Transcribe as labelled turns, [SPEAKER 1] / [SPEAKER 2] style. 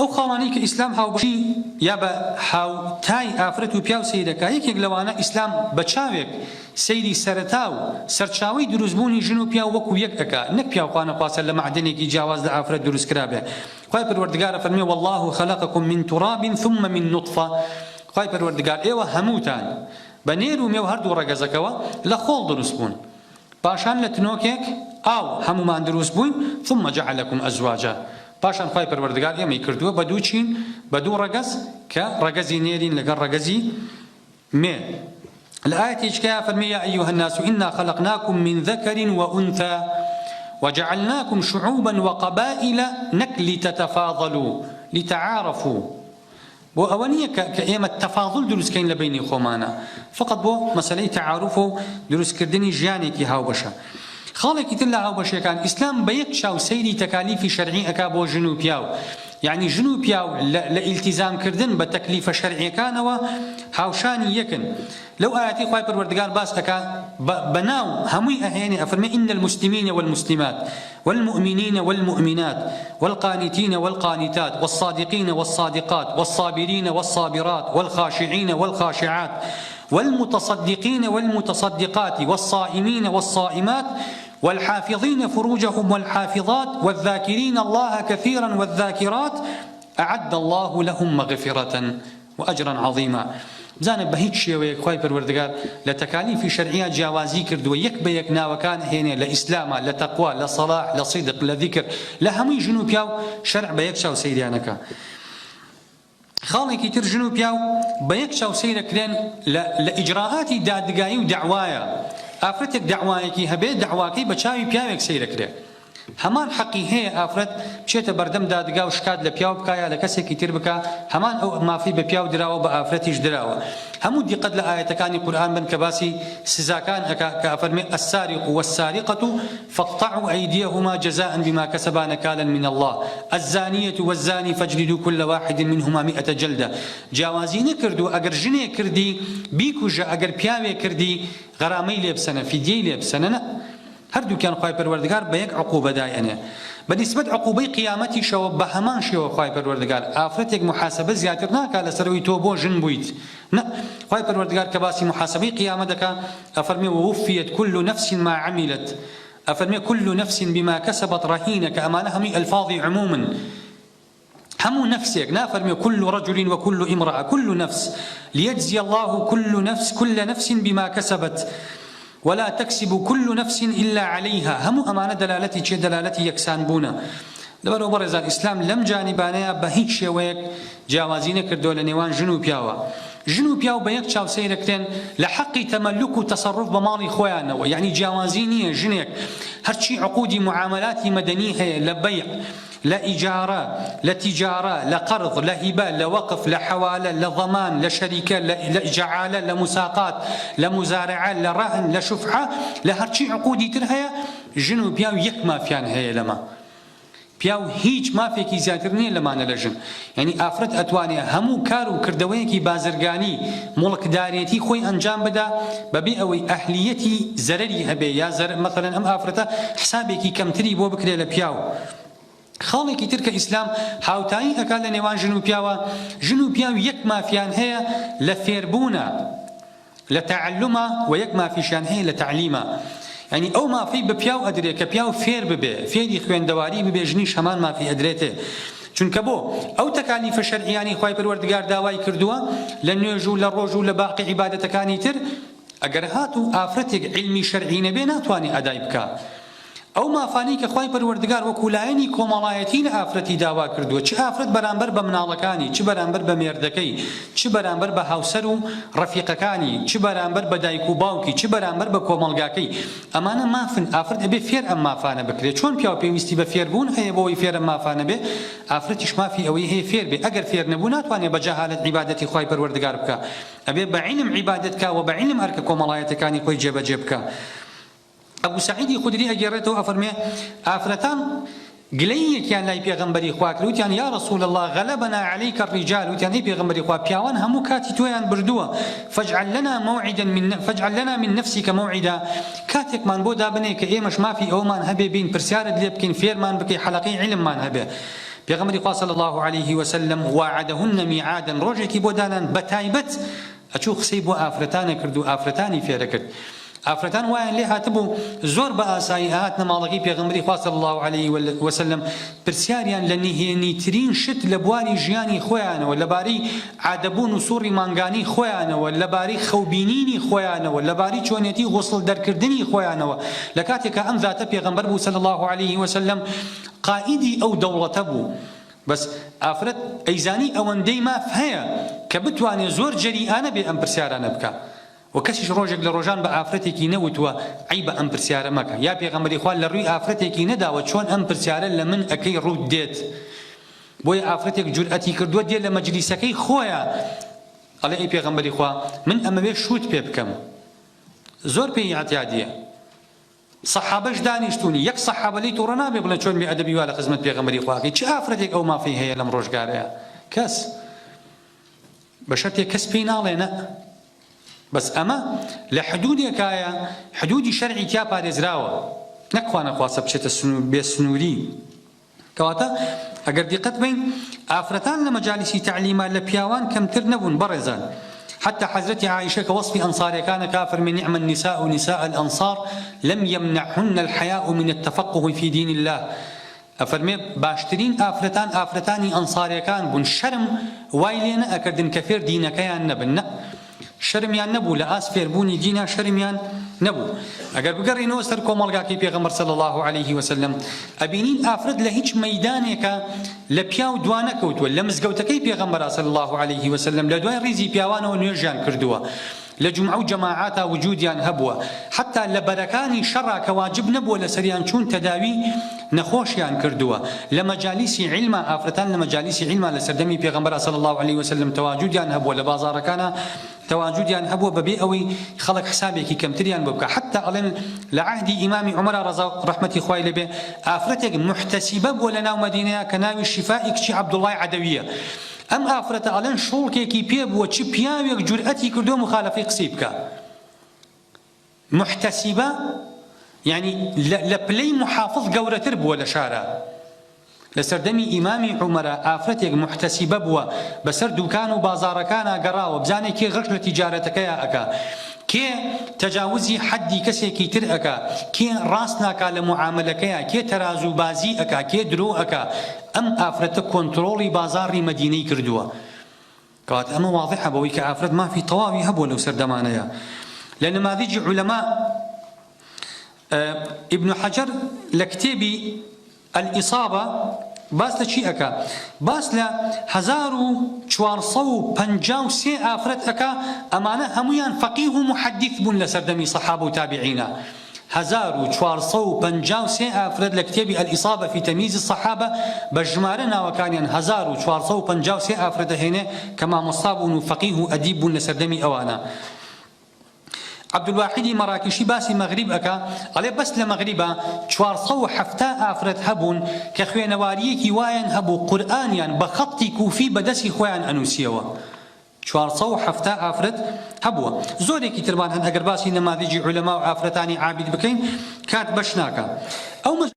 [SPEAKER 1] ئەو خاڵانەی کە ئیسلام هاوبەشی یا بە هاوتای ئافرەت و پیاو سەیرەکا، یەکێک لەوانە ئیسلام بە چاوێک سەیری سەرەتا و سەرچاوەی دروستبوونی ژن و پیاو وەکو یەک ئەکا، نەک پیاو خوانەخواستە لە مەعدەنێکی جیاواز لە ئافرەت دروستکرابێ. خوای پەروەردگار ئەفەرموێ، واللە خلقکم من تراب ثم من نطفە، خوای پەروەردگار ئێوە هەمووتان بە نێر و مێ و هەردوو ڕەگەزەکەوە لە خۆڵ دروست بوون، پاشان لە تنۆکێک ئاو هەموومان دروست بووین، ثم جعلکم ازواجا، پاشان خوای پەروەردگار ئێمەی کردووە بە دوو چین، بە دوو ڕەگەز کە ڕەگەزی نێرین لەگەڵ ڕەگەزی مێ. لە ئایەتێکیکەیا فەرمی یا ایها الناس انا خلقناکم من ذکر وانثی وجعلناکم شعوبا وقبائل نەک لتتفاضلوا لتعارفوا بۆ ئەوە نییە کە کە ئێمە تەفاضول دروست کەین لە بەینی خۆمانا فقط بۆ مەسەلەی تەعاروفە و دروست کردنی ژیانێکی هاوبەشە. خاڵێکی تر لە هاوبەشیەکان ئیسلام بە یەک چاو سەیری تەکالیفی شەرعی ئەکا بۆ ژن و پیاو یەعنی ژن و پیاو لە لە ئیلتیزام کردن بە تەکلیفە شەرعیەکانەوە هاوشانی یەکن لەو ئایەتەی خوای پەروەردگار باس ئەکا بە بە ناو هەمووی ئەهێنێ ئەفەرمێ ان المسلمین والمسلمات والمؤمنین والمؤمنات والقانتین والقانتات والصادقین والصادقات والصابرین والصابرات والخاشعین والخاشعات والمتصدقین والمتصدقات والصائمین والصائمات والحافظین فروجهم والحافظات والذاکرین اللە کثیرا والذاکرات اعد اللە لهم مغفرة واجرا عظیما بزانە بە هیچ شێوەیەک خوای پەروەردگار لە تەکالیفی شەرعیا جیاوازی کردووە یەک بە یەک ناوەکان ئەهێنێ لە ئیسلاما لە تەقوا لە سەڵاح لە سیدق لە ذیکر لە هەمووی ژن و پیاو شەرع بە یەک چاو سەیریان ئەکا خاڵێکی تر ژن و پیاو بە یەک چاو سەیرەکرێن لە لە ئیجرائاتی دادگایی و دەعوایە ئافرەتێک دەعوایەکی هەبێ دەعواکەی بە چاوی پیاوێک سەیرەکرێ هەمان حەقی هەیە ئافرەت بچێتە بەردەم دادگا و شکات لە پیاو بکا یا لە کەسێکی تر بکا هەمان ئەو مافەی بە پیاو دراوە بە ئافرەتیش دراوە هەموو دیقەت لە ئایەتەکانی قورئان بن کە باسی سزاکان ئەکا کە ئەفەرمێ السارق والسارقة فاقطعوا أيديهما جزاء بما كسبا نكالا من الله الزانية والزاني فاجلدوا كل واحد منهما مئة جلدە جیاوازی نەکردووە ئەگەر ژنێک کردی بیکوژە ئەگەر پیاوێک کردی غەرامەی لێ بسەنە فیدیەی لێ بسەنە نە هەردووکیان خوای پەروەردگار بە یەک عقوبە دایئەنێ بە نیسبەت عقوبەی قیامەتیشەوە بە هەمان شێوە خوای پەروەردگار ئافرەتێک موحاسەبە زیاتر ناکا لەسەر ئەوەی تۆ بۆ ژن بوویت نا خوای پەروەردگار کە باسی موحاسەبەی قیامەت دەکا ئەفەرمێ ووفیت کل نفس ما عملت ئەفەرمێ کل نفس بما کسبت رهینە کە ئەمانە هەمووی ئەلفاظی عمومن هەموو نەفسێک، نافەرمێ کل رجل و کل امرأە، کل نفس، لیجزی اللە کل نفس کل نفس بما کسبت ولا تکسب کل نفس الا علیها، هەموو ئەمانە دەلالەتی چیە؟ دەلالەتی یەکسان بوونە. لەبەرئەوە بەڕێزان ئیسلام لەم جانیبانەیا بە هیچ شێوەیەک جیاوازی نەکردووە لە نێوان ژن و پیاوا. ژن و پیاو بە یەک چاو سەیرەکرێن لە حەقی تەمەلوک و تەسەروف بە ماڵی خۆیانەوە، یەعنی جیاوازی نییە ژنێک هەرچی عقودی معامەلاتی مەدەنی هەیە لە بەیع، لە ئیجارە، لە تیجارە، لە قەرض، لە هیبە، لە وەقف، لە حەوالە، لە ضەمان، لە شەریکە، لە لە جەعالە، لە موساقات، لە موزارەعە، لە ڕەهن، لە شوفعە، لە هەرچی عقودی تر هەیە، ژن و پیاو یەک مافیان هەیە لەمە. پیاو هیچ مافێکی زیاتر نیە لەمانە لە ژن. یانی ئافرەت ئەتوانێ هەموو کار و کردەوەیەکی بازرگانی، موڵکدارێتی خۆی ئەنجام بدا بەبێ ئەوەی ئەهلیەتی زەرەری هەبێ یا زەرەر مەسەلەن ئەم ئافرەتە حسابێکی کەمتری بۆ بکرێ لە پیاو. خاڵێکی تر کە ئیسلام هاوتایی ئەکا لە نێوان ژن و پیاوا، ژن و پیاو یەک مافیان هەیە لە فێربوونا، لە تەعەلوما وە یەک مافیشیان هەیە لە تەعلیما یانی ئەو مافەی بە پیاو ئەدرێ کە پیاو فێر ببێ فێری خوێندەواری ببێ ژنیش هەمان مافی ئەدرێتێ چونکە بۆ ئەو تەکالیفە شەرعیانەی خوای پەروەردگار داوای کردووە لە نوێژ و لە ڕۆژ و لە باقی عیبادەتەکانی تر ئەگەر هاتوو ئافرەتێک عیلمی شەرعی نەبێ ناتوانێ ئەدای بکا ئەو مافانەی کە خوای پەروەردگار وەکو لایەنی کۆمەڵایەتی لە ئافرەتی داوا کردووە، چ ئافرەت بەرامبەر بە مناڵەکانی، چ بەرامبەر بە مێردەکەی، چ بەرامبەر بە هاوسەر و ڕەفیقەکانی، چ بەرامبەر بە دایک و باوکی، چ بەرامبەر بە کۆمەڵگاکەی، ئەمانە مافن، ئافرەت ئەبێ فێر ئەم مافانە بکرێ، چۆن پیاو پێویستی بە فێربوون هەیە بۆ ئەوەی فێر ئەم مافانە بێ، ئافرەتیش مافی ئەوەی هەیە فێر بێ، ئەگەر فێر نەبوو ناتوانێ بە جەهالەت عیبادەتی خوای پەروەردگار بکا، ئەبێ بە عیلم عیبادەت کا وە بە عیلم ئەرکە کۆمەڵایەتەکانی خۆی جێبەجێ بکا. ئەبو سەعیدی خودری ئەگێڕێتەوە ئەفەرموێ، ئافرەتان گلەییەکیان لای پێغەمبەری خوا کرد وتیان، یا رسول اللە غلبنا علیک الرجال، وتیان ئەی پێغەمبەری خوا پیاوان هەموو کاتی تۆیان بردووە، فاجعل لنا موعدا من فاجعل لنا من نفسک موعدا، کاتێکمان بۆ دابنێ کە ئێمەش مافی ئەوەمان هەبێ بێین پرسیارت لێ بکەین فێرمان بکەی حەلەقەی عیلممان هەبێ. پێغەمبەری خوا صلی اللە علیه وسلم واعدهن میعادا ڕۆژێکی بۆ دانان بەتایبەت ئەچوو قسەی بۆ ئافرەتان ئەکرد و ئافرەتانی فێرەکرد. ئافرەتان وایان لێ هاتبوو زۆر بە ئاسایی ئەهاتنە ماڵەکەی پێغەمبەری خوا صلی اللە علیه وسلم پرسیاریان لە نهێنی ترین شت لە بواری ژیانی خۆیانەوە لەبارەی عادەبوون و سوڕی مانگانی خۆیانەوە لەبارەی خەوبینینی خۆیانەوە لەبارەی چۆنیەتی غوسڵ دەرکردنی خۆیانەوە لە کاتێکا ئەم زاتە پێغەمبەر بوو صلی اللە علیه وسلم قائیدی ئەو دەوڵەتە بوو بەس ئافرەت ئەیزانی ئەوەندەی ماف هەیە کە بتوانێ زۆر جەریئانە بێ ئەم پرسیارانە بکا وە کەسیش ڕۆژێک لە ڕۆژان بە ئافرەتێکی نەوتووە عەیبە ئەم پرسیارە مەکە یا پێغەمبەری خوا لە ڕووی ئافرەتێکی نەداوە چۆن ئەم پرسیارە لە من ئەکەی ڕووت دێت بۆیە ئافرەتێک جورئەتی کردووە دێ لە مەجلیسەکەی خۆیا ئەڵێ ئەی پێغەمبەری خوا من ئەمەوێ شووت پێ بکەم زۆر پێی ئیعتیادیە سەحابەش دانیشتوون یەک سەحابە لێی توڕە نابێ بڵێ چۆن بێ ئەدەبی وا لە خزمەت پێغەمبەری خوا ئەکەی چ ئافرەتێک ئەو مافەی هەیە لەم ڕۆژگارەیا کەس بە شەرتێک کەس پێی ناڵێ نە بەس ئەمە لە حدودێکایە حدودی شەرعی تیا پارێزراوە نەک خوا نەخواستە بچێتە بێ سنووری کەواتە ئەگەر دیقەت بەین ئافرەتان لە مەجالیسی تەعلیما لە پیاوان کەمتر نەبوون بەڕێزان حتى حەزرەتی عائشە کە وەسفی ئەنصاریەکان ئەکا فەرمی نعم النساء نساء الانصار لم يمنعهن الحياء من التفقه في دين الله ئەفەرمێ باشترین ئافرەتان ئافرەتانی ئەنصاریەکان بوون شەرم وای لێ نەئەکردن کە فێر دینەکەیان نەبن نە شەرمیان نەبوو لە ئاست فێربوونی دینا شەرمیان نەبوو ئەگەر بگەڕێینەوە سەر کۆمەڵگاکەی پێغەمبەر صلی اللە علیه وسلم ئەبینین ئافرەت لە هیچ مەیدانێکا لە پیاو دوا نەکەوتووە لە مزگەوتەکەی پێغەمبەرا صلی اللە علیه وسلم لە دوای ڕیزی پیاوانەوە نوێژیان کردووە لە جومعە و جەماعاتا وجودیان هەبووە حەتا لە بەرەکانی شەڕا کە واجب نەبووە لەسەریان چوون تەداوی نەخۆشیان کردووە لە مەجالیسی عیلما ئافرەتان لە مەجالیسی عیلما لە سەردەمی پێغەمبەرا صلی اللە علیە وسلم تەواجودیان هەبووە لە بازاڕەکانا تەواجودیان هەبووە بەبێ ئەوەی خەڵک حسابێکی کەمتریان بۆ بکا حەتا ئەڵێن لە عەهدی ئیمامی عومەرا ڕەزا و ڕەحمەتی خوای لێ بێ ئافرەتێک موحتەسیبە بووە لە ناو مەدینەیا کە ناوی شیفائی کچی عەبدوڵڵای عەدەوییە ئەم ئافرەتە ئەڵێن شوڵکێکی پێ بووە چ پیاوێک جورئەتی کردووە موخالەفەی قسەی بکا موحتەسیبە یانی لە پلەی موحافز گەورەتر بووە لە شارا لە سەردەمی ئیمامی عومەرا ئافرەتێک موحتەسیبە بووە بەسەر دوکان و بازاڕەکانا گەڕاوە بزانێ کێ غەش لە تیجارەتەکەیا ئەکا کێ تەجاوزی حەدی کەسێکی تر ئەکا کێ ڕاست ناکا لە موعامەلەکەیا کێ تەرازوو بازی ئەکا کێ درۆ ئەکا ئەم ئافرەتە کۆنترۆڵی بازاڕی مەدینەی کردووە کەواتە ئەمە وازحە بەوەی کە ئافرەت مافی تەواوی هەبووە لەو سەردەمانەیا لە نماذجی عولەما ابن حجر لە کتێبی الإصابە باس لە چی ئەکا باس لە 1453 ئافرەت ئەکا ئەمانە هەمویان فەقیه و محەدیث بوون لە سەردەمی سەحابە و تابعینا 1453 ئافرەت لە کتێبی الإصابە فی تمییز الصحابە بە ژمارە ناوەکانیان 1453 ئافرەت ئەهێنێ کە مامۆستا بوون و فەقیه و ئەدیب بوون لە سەردەمی ئەوانە. عەبدولواحیدی مەراکیشی باسی مەغریب ئەکا ئەڵێ بەس لە مەغریبا 470 ئافرەت هەبوون کە خوێنەوارییەکی وایان هەبوو قورئانیان بە خەتی کوفی بە دەستی خۆیان ئەنووسیەوە. 470 ئافرەت هەبووە زۆرێکی ترمان هەن ئەگەر باسی نەماذیجی عولەما و ئافرەتانی عابید بکەین کات بەش ناکا ئەو.